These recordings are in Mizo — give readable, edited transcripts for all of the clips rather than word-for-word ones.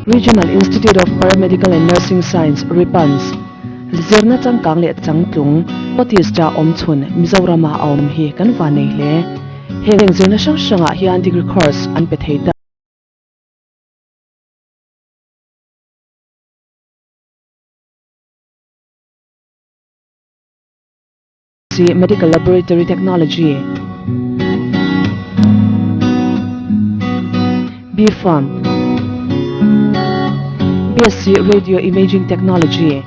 Regional Institute of Paramedical and Nursing Science, RIPANS, zirna changkang leh changtlung, Northeast-a awm chhun Mizorama a awm hi kan van nei hle. Heng zirna hrang hrangah hian degree course an pe thei ta. Medical Laboratory Technology, B-Pharm, BSc Radio Imaging Technology,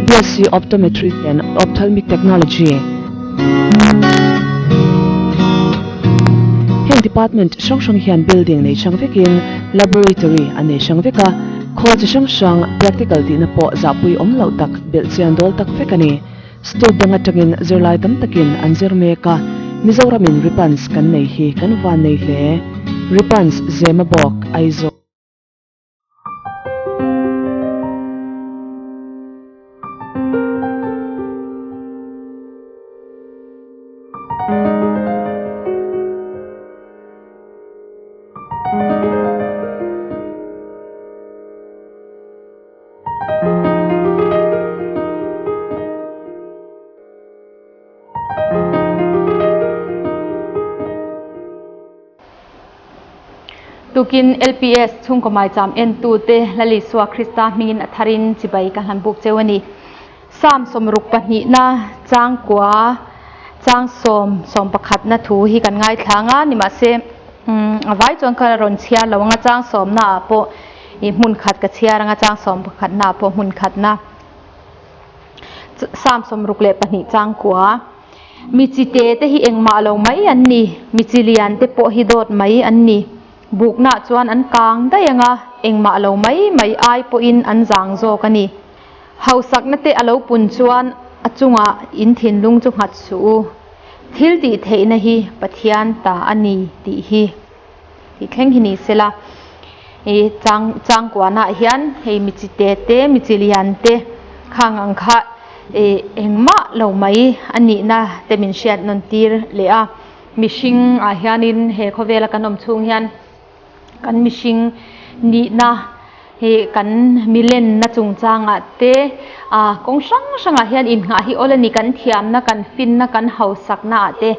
BSc Optometry and Ophthalmic Technology. Heng department hrang hrang hian building nei hrang vekin laboratory an nei hrang vek a. Khawl chi hrang hrang practical tihna pawh zahpui awm loh tak belh chian dawl tak vek a ni. State dang atangin zirlai tam takin an zir mek a, Mizoramin Ripans kan nei hi kan van nei hle. Ripans Zemabawk, Aizawl. Tukin LPS chhungkaw maicham entute Lal Isua Krista hmingin a tharin chibai ka hlan buk cheu a ni. Psalm 60 pahnihna changkua chang sawm sawm pakhatna thu hi kan ngaithla ang a, nimahse a vai chuan kha rawn chhiar lo ang a, chang sawmna ah pawh ih hmun khat ka chhiar ang a, chang sawm pakhatna ah pawh hmun khatna Psalm 62 changkua mi chi te te hi engmah lo mai an ni, mi chi lian te pawh hi dawt mai an ni, bukna chuan an kang daih ang a, engmah lo mai mai ai pawhin an zang zawk a ni. Hausakna te a lo pun chuan a chungah in thinlung chu nghat suh u. Thil tih theihna hi Pathian ta a ni tih hi tih thleng hi ni sela. I chang changkuanah hian hei mi chi te te, mi chi lian te khang ang kha i engmah lo mai a nihna te min hriat nawn tir leh a. Mihring ah hianin he khawvela kan awm chhung hian kan mihring nihna hi kan milenna chungchangah te ah kawng hrang hrangah hian inngah hi awl a ni kan thiamna kan finna kan hausakna ah te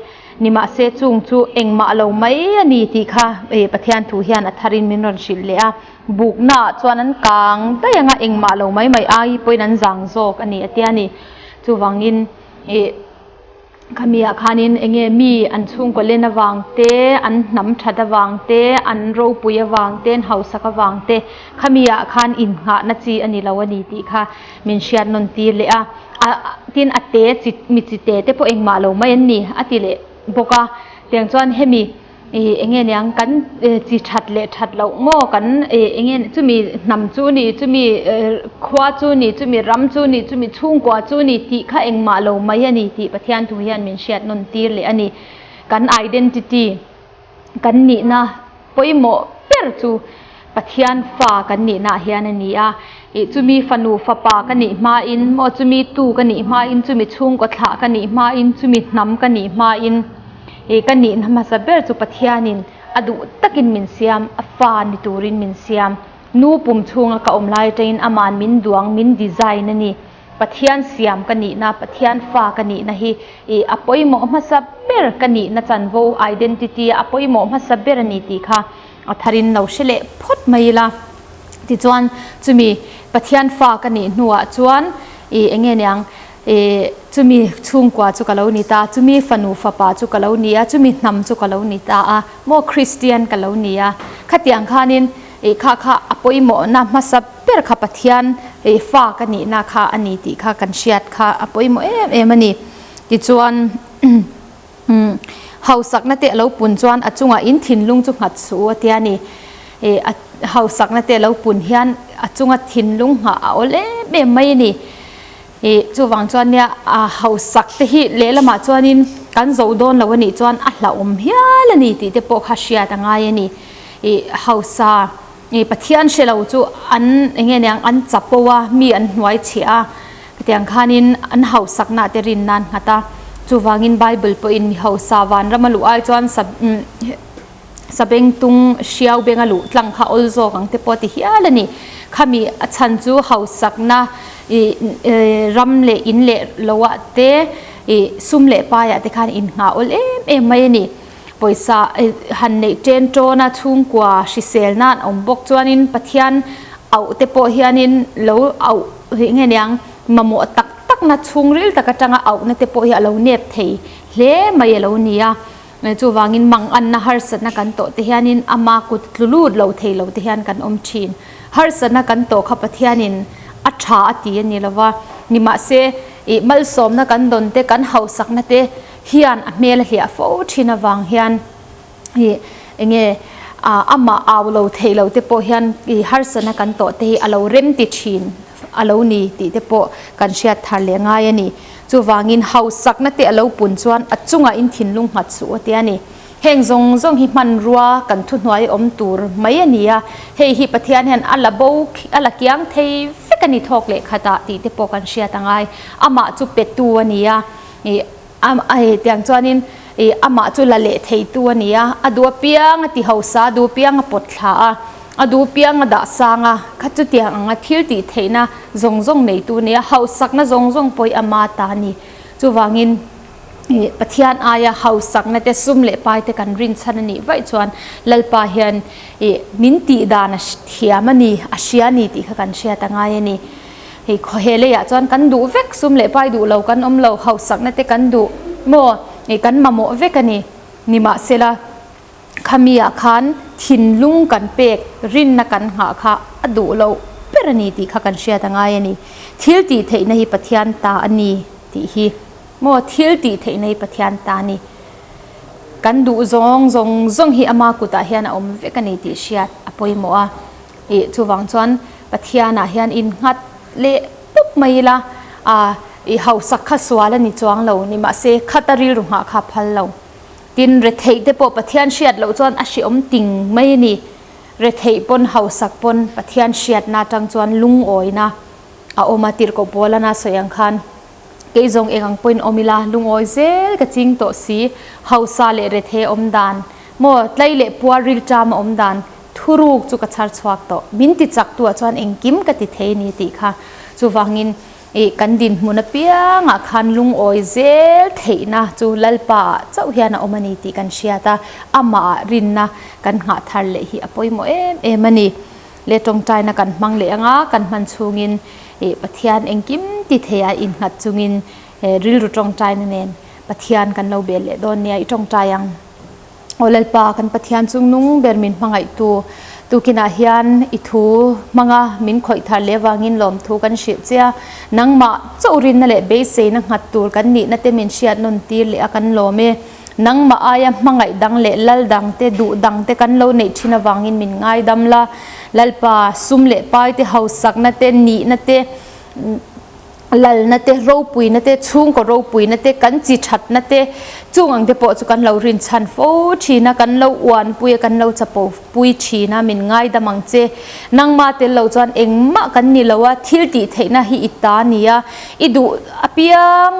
ni mahse chung chu engmah lo mai a ni tih kha eh Pathian thu hian a tharin min rawn hrilh leh a bukna ah chuan an kang daih ang a engmah lo mai mai ai pawhin an zang zawk a ni a tia ni chuvangin eh. Khami ah khanin enge mi an chhungkaw len avang te, an hnam that avang te, an ropui avang te, an hausak avang te khami ah khan innghahna chi a ni lo a ni tih kha min hriat nawn tir leh a. A tin a te chi mi chi te te pawh engmah lo mai an ni a ti leh bawk a. Tiang chuan hemi. Ih enge niang kan chi that leh that loh maw kan ih enge chumi hnam chu ni chumi khua chu ni chumi ram chu ni chumi chhungkua chu ni tih kha engmah lo mai a ni tih Pathian thu hian min hriat nawn tir leh a ni. Kan identity kan nihna pawimawh ber chu Pathian fa kan nihna ah hian a ni a. Ih chumi fanu fapa ka nih hmain maw chumi tu ka nih hmain chumi chhungkaw thlah ka nih hmain chumi hnam ka nih hmain Ih ka nihna hmasa ber chu Pathianin a duh takin min siam, a fa ni turin min siam. Nu pum chhunga ka awm lai atangin aman min duang, min design a ni. Pathian siam ka nihna, Pathian fa ka nihna hi ih a pawimawh hmasa ber ka nihna chanvo, identity, a pawimawh hmasa ber a ni tih kha a tharin lo hre leh phawt mai ila. Tichuan chumi Pathian fa ka nih hnuah chuan ih enge niang E, chumi chhungkua chu ka lo ni ta, chumi fanu fapa chu ka lo ni a, chumi hnam chu ka lo ni ta a, maw Kristian ka lo ni a. Khatiang khanin e kha kha a pawimawhna hmasa ber kha Pathian e fa ka nihna kha a ni tih kha kan hriat kha a pawimawh em em a ni. Tichuan hausakna te a lo pun chuan a chungah in thinlung chu nghat suh u a tia ni. E, a hausakna te a lo pun hian a chunga thinlung nghah a awl em em mai a ni. Ih, chuvang chuan nia a hausak te hi lehlamah chuanin kan zo dawn lo a nih chuan a hlauhawm hial a ni tih te pawh kha hriat a ngai a ni. Ih, hausa, ih, Pathian hre lo chu an eng nge niang an chapo a, mi an hnuai chhiah a, khatiang khanin an hausakna te rin nan nghat a. Chuvangin Bible pawhin mi hausa vanram a luh ai chuan sab. Sabengtung hriau benga luh tlang kha awl zawk ang te pawh ti hial a ni. Khami a chhan chu hausakna ih ram leh in leh loah te ih sum leh paiah te khan innghah awl em em mai a ni. Pawisa han neih ṭen ṭawna chhungkua hrisel nan awm bawk chuanin Pathian auh te pawh hianin lo auh rih nge niang mamawh tak takna chhungril tak aṭanga auhna te pawh hi a lo nep thei hle mai a lo ni a. Chuvangin manganna harsatna kan tawh te hianin ama kut tlu lut lo thei lo te hian kan awm thin. Harsatna kan tawh kha Pathianin a tha a ti a ni lo va, nimahse ih malsawmna kan dawn te, kan hausakna te hian a hmel a hliah fo thin avang hian ih enge amah au lo thei lo te pawh hian ih harsatna kan tawh te hi a lo rem ti thin a lo ni tih te pawh kan hriat thar leh ngai a ni. Chuvangin hausakna te a lo pun chuan a chungah in thinlung nghat suh a ti a ni. Heng zawng zawng hi hmanrua kan thuhnuai awm tur mai a ni a, hei hi Pathian hian a la bo a la kiang thei vek a ni thawk leh khatah tih te pawh kan hriat a ngai. Amah chu petu a ni a, ih a tiang chuanin ih amah chu la leh theitu a ni a, a duh apiang a ti hausa, a duh apiang a pawt thla a. A duh piang a dah sang a, kha chutiang anga thil tih theihna zawng zawng neitu nia hausakna zawng zawng pawh hi ama ta a ni. Chuvangin Pathian aia hausakna te sum leh pai te kan rinchhan a nih vaih chuan Lalpa hian min tih dan a thiam a ni, a hria a ni tih kha kan hriat a ngai a ni. Hei he leiah chuan kan duh vek sum leh pai duh lo kan awm lo, hausakna te kan duh maw kan mamawh vek a ni. Nimahsela. Khami ah khan thinlung kan pek rinna kan nghah kha a duh loh ber a ni tih kha kan hriat a ngai a ni. Thil tih theihna hi Pathian ta a ni tih hi maw thil tih theihna hi Pathian ta a ni. Kan duh zawng zawng zawng hi ama kutah hian a awm vek a ni tih hriat a pawimawh a. Ih chuvang chuan Pathian ah hian innghat leh pup mai ila a ih hausak kha sual a ni chuang lo ni mahse khata rilru nghah kha a phal lo. Tin, retheih te pawh Pathian hriat loh chuan a hriawm ting mai a ni. Retheih pawn hausak pawn Pathian hriatna atang chuan lungawina a awm a, tirhkoh Paulana sawi ang khan, Kei zawng eng ang pawhin awm ila, lungawi zel ka ching tawh si, hausa leh rethei a awm dan, maw tlai leh puar rilṭam a awm dan, thuruk chu ka chhar chhuak tawh, min ti chak tu ah chuan engkim ka ti thei a ni tih kha. Chuvangin, Ih, kan dinhmun apiangah khan lungawi zel theihna chu Lalpa ah chauh hian a awm a ni tih kan hriat a, amah ah rinna kan nghah thar leh hi a pawimawh em em a ni. Le tawngtaina kan hmang leh anga kan hman chhungin ih Pathian engkim ti theia innghat chungin rilru tawngtaina nen Pathian kan lo bel leh dawn nia i tawngtai ang. Aw Lalpa, kan Pathian chung nung ber min hmangaihtu, tukinah hian i thu hmanga min khawih thar leh avangin lawmthu kan hrilh che a, nangmah chauh rinna leh beiseina nghat tur kan nihna te min hriat nawn tir leh a kan lawm e. Nangmah aia hmangaih dang leh lal dang te, duh dang te kan lo neih thin avangin min ngaidam la. Lalpa, sum leh pai te, hausakna te, nihna te, lalna te, ropuina te, chhungkaw ropuina te, kan chi thatna te, chung ang te pawh chu kan lo rinchhan fo thin a, kan lo uanpui a, kan lo chapo pui thin a, min ngaidam ang che. Nangma tel lo chuan engmah kan ni lo a, thil tih theihna hi i ta ni a, i duh apiang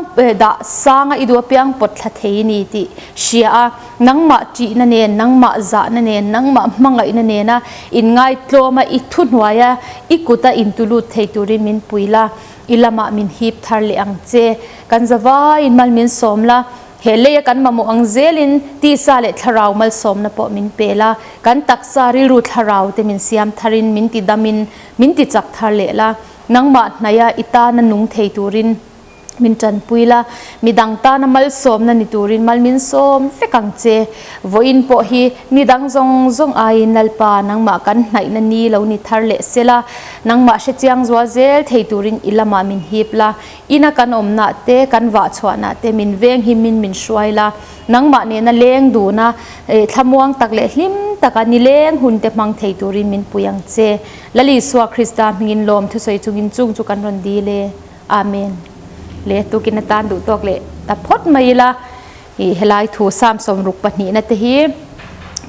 dah sang a, i duh apiang pawt thla thei ni tih hria a, nangmah ṭihna nen, nangmah zahna nen, nangmah hmangaihna nena inngaitlawm a, i thuhnuai a, i kuta intulut thei turin min pui la, i lamah min hip thar leh ang che. Kan zavaiin mal min sawm la, he leia kan mamawh ang zelin tisa leh thlarau malsawmna pawh min pe la, kan taksa rilru thlarau te min siam tharin min ti damin min ti chak thar leh la, nangmah hnaia i tana nung thei turin Min tanpui la, midang tana malsawmna ni turin mal min sawm vek ang che. Vawiin pawh hi midang zawng zawng aiin Lalpa nangmah kan hnaihna ni lo ni thar leh se la, nangmah hrechiang zual zel thei turin i lamah min hip la, ina kan awmnah te, kan vahchhuahnah te min venghimin min hruai la, nangmah nena leng duna thlamuang tak leh hlim taka nileng hun te hmang thei turin min pui ang che. Lal Isua Krista hmingin lawm thusawi chungin chung chu kan rawn dil e. Amen. Le tukin atan duh tawk leh ta phawt mai ila i helai thu Psalm 62 na te hi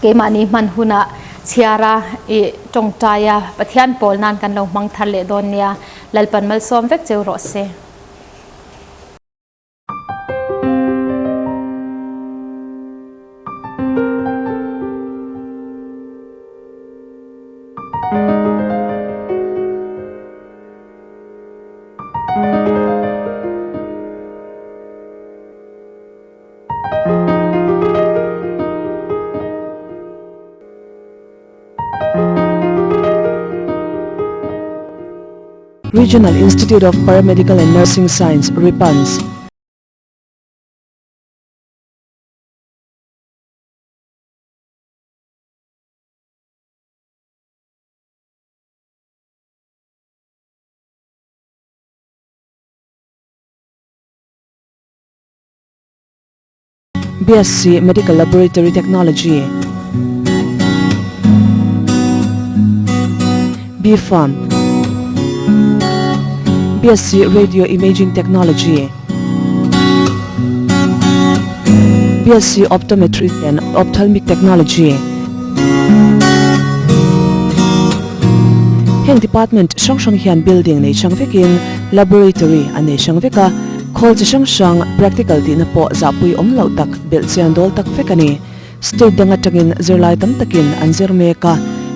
keimahni hman hunah chhiara i tawngtaia Pathian pawl nan kan lo hmang thar leh dawn nia Lalpan malsawm vek cheu rawh se. Regional Institute of Paramedical and Nursing Science, RIPANS. BSc Medical Laboratory Technology, B-Pharm, BSc Radio Imaging Technology, BSc Optometry and Ophthalmic Technology. Heng department hrang hrang hian building nei hrang vekin laboratory an nei hrang vek a, khawl chi hrang hrang practical tihna pawh zahpui awm loh tak belh chian dawl tak vek a ni. State dang atangin zirlai tam takin an zir mek a,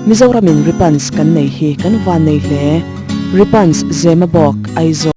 Mizoramin Ripans kan nei hi kan van nei hle. Ripans Zemabawk, Aizawl.